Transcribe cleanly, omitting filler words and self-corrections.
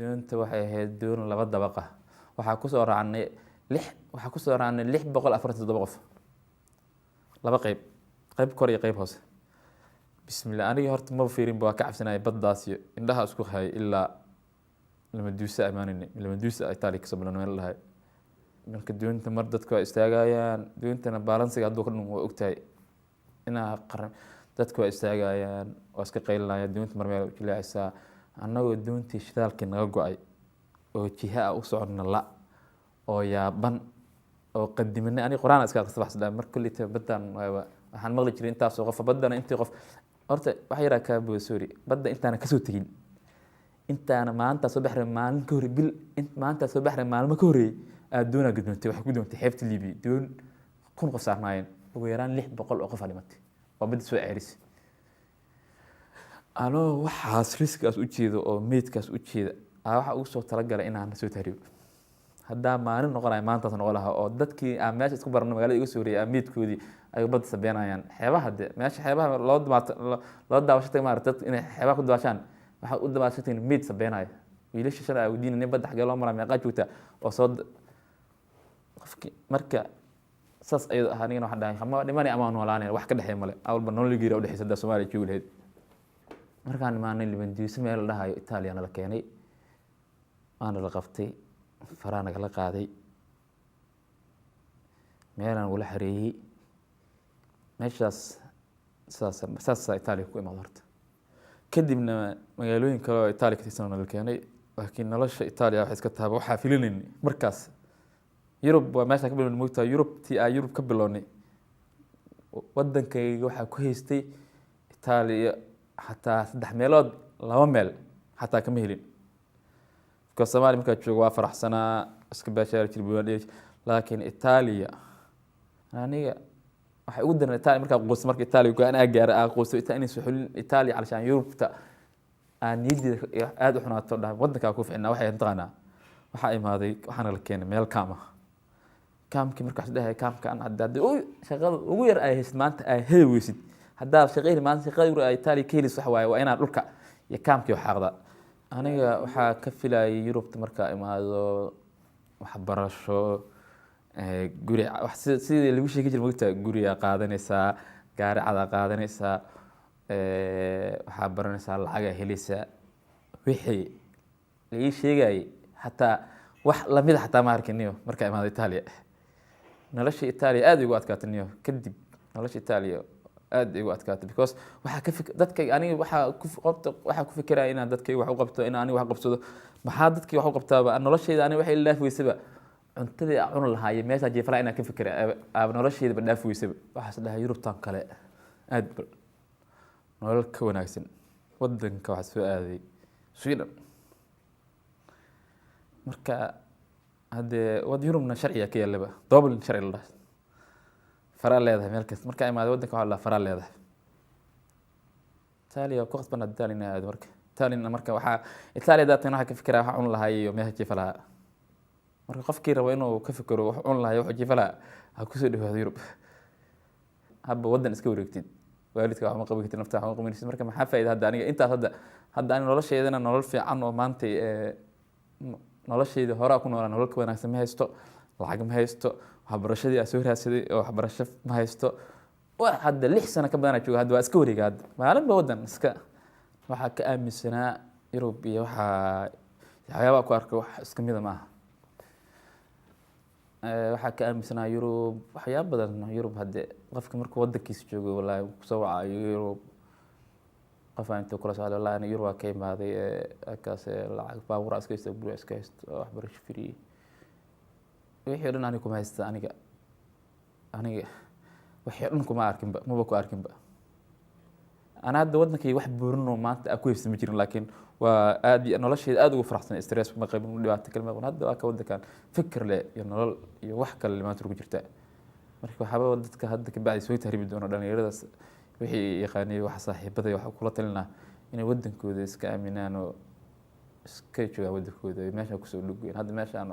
Doonta waxay ahayd doon laba dabaqa. Waxaa kusoo raacnay lix, waxaa kusoo raacnay 647 qof, laba qeyb, qeyb kor iyo qeyb hoose. Bismillah, aniga horta maba fiirinba, waa ka cabsanaya baddaas iyo indhaha isku hayay ilaa Lampedusa imaanayna. Lampedusa, Italia kasoo bilan meel lahay. Marka doonta mar dadku waa istaagayaan, doontana balance-iga hadduu ka dhum waa ogtahay inaa qaran. Dadku waa istaagayaan, waa iska qaylinayaan. Doonta mar meel u jileecaysaa. Annagoo doontii shidaalkii naga go-ay oo jiha ah u soconna la oo yaaban oo qadimanay, aniga Quraan iska aqrista baxsada. Mar kolleyta baddan waxaan maqli jiray intaasoo qof baddana, intii qof horta wax yaraa kaa booda, sorry. Badda intaana kasoo tegin, intaana maalintaa soo baxray, maalin ka horey bil, maalintaa soo baxray, maalmo ka horreeyay aad doonaa gudoontay. Waxay ku doontay xeebta Libiya, doon 1000 qof saarnaayeen. Ugu yaraan 600 oo qof aa dhimatay oo badda soo ceerisay. Anoo waxaas risk-gaas u jeeda oo meydkaas u jeeda aa waxaa ugu soo talagalay inaan soo tahriibo. Haddaa maalin noqonayo, maantaas noqon lahaa, oo dadkii aan meesha isku barno magaalada iga soo horreeyay aa meydkoodii ay badda sabeenayaan. Xeebaha de, meesha xeebaha loo damaat loo daawasho tagay, maarata, dadka inay xeebaha ku dabaashaan, waxaa u dabaasho tagin meyd sabeenaya. Wiilasha shalay aa weydiinay, nin badda xagee loo maraa, meeqaa joogtaa, oo soo qofki. Marka saas ayadoo ah, anigana waxaan dhahay ama dhimanay ama noolaanay, wax ka dhexeeya male. Awalba nolol geeri udhexeysa haddaa Soomaaliya joogi lahayd. Markaan imaanay Lampedusa meel la dhahayo, Itaaliya nala keenay, waana la qabtay, faraa nagala qaaday, meelaan ula xareeyey meeshaas. Saas saasaa Itaaliya ku imaado horta. Kadibna magaalooyin kale oo Itaaliya ka tirsan nala keenay. Laakiin nolosha Itaaliya waxay iska tahay waxaa filinayni markaas. Yurub waa meesha ka bilownay, moogtahay? Yurub tii aa Yurub ka bilownay, wadankayga waxaa ku haystay Itaaliya xataa saddex meelood laba meel xataa kama helin, because Soomaaliya markaa joogo waa faraxsanaa, iska baashaari jir buulaan, laakiin Itaaliya aniga waxay ugu daran Itaaliya markaa quusto. Marka Itaaliya go-aan aa gaara aa quusto Itaaliya inay xulin Itaaliya calashaan Yurubta aan niyaddeeda aada u xunaato, dhahay wadankaa ku ficnaa. Waxay taqaanaa, waxaa imaaday, waxaana la keenay meel camp ah. Camp-kii marka waxaa dhahay camp-kan hadda haddii shaqada ugu yar ay haysid maanta ay heli weysid, haddaad shaqo heli maanta, shaqada ugu yar ay Itaaliya ka helayso waxa waaye waa inaad dhulka iyo camp-kii xaaqda. Aniga waxaa ka filayay Yurubta markaa imaado waxbarasho, guri, wax sidii lagu sheegi jiray, mogtaa, gurigaa qaadanaysaa, gaari cadaa qaadanaysaa, waxaa baranaysaa, lacagaa helaysaa. Wixii la ii sheegayay xataa wax lamida xataa ma arkin niyo. Markaa imaado Itaaliya, nolosha Itaaliya aad igu adkaatay niyo. Kadib nolosha Itaaliya aad igu adkaatay, because waxaa ka fik dadka aniga waxaa ku qabta, waxaa ku fikiraya inaan dadkayga wax u qabto, in aniga wax qabsado. Maxaa dadkii wax u qabtaaba? Noloshayda aniga waxay la dhaafi weysaba cuntadii aan cuni lahaa iyo meeshaa jiifalaa inaan ka fikira aaba noloshaydaba dhaafi weysaba. Waxaas dhahay Yurubtan kale aad bal nolol ka wanaagsan. Wadanka waxaa soo aaday Sweden. Marka haddee wad Yurubna sharciga ka yaalaba, Dublin sharci la dhaha, faraa leedahay meel kasta. Markaa imaaday wadanka waxaa la dhaha faraa leedahay. Itaaliya ku khasban Itaaliya inaa aado. Marka Itaaliyana, marka waxaa Itaaliya daatan waxaa ka fikiraa waxa cuni lahaa iyo meesha jiifa lahaa. Marka qofkii rabo inuu ka fikiro wax cuni lahaa iyo wuxuu jiifa lahaa, ha kusoo dhawaado Yurub. Habba wadan iska wareegtid, waalidka wax ma qaban kartid, nafta wax ma qabanaysid. Marka maxaa faa'iida hadda aniga intaas hadda ani nolosheydana nolol fiican oo maanta nolosheyda horaa ku noolaa nolol ka wanaagsan ma haysto, lacag ma haysto, waxbarashadii aa soo raadsaday oo waxbarasho ma haysto. Wa hadda 6 sano ka badanaa jooga, hadda waa iska wareega, hadda maalinba wadan iska. Waxaa ka aaminsanaa Yurub iyo waxaa waxyaabaha ku arka wax iska mida ma aha. Waxaa ka aaminsanaa Yurub waxyaaba badan. Yurub hadde qofka markuu wadankiisa joogo, wallaahi kusoo wacayo Yurub qof aan intuu kula socdo, wallahi ani Yurub waa ka imaaday, halkaas lacag, baabuur iska haysto, guri iska haysto, waxbarasho free, wixii o dhan aniga kuma haysta. Aniga wixii o dhan kuma arkinba, maba ku arkinba. Ana hadda wadankay wax buurinoo maanta aan ku haysta ma jirin, laakiin waa aad iyo noloshayda aad ugu faraxsan, stress ma qabin, dhibaato kale ma qabin. Hadda waa ka wadankan fikir leh iyo nolol iyo wax kale maanta ku jirta. Marka waxaaba dadka hadda ka bacdi soo tahriibi doono, dhalinyaradaas wixii yaqaanay, wax saaxiibada waxa kula talinaa inay wadankooda iska aaminaan oo iska joogaan wadankooda, meesha kusoo dhugeen hadda meeshaan.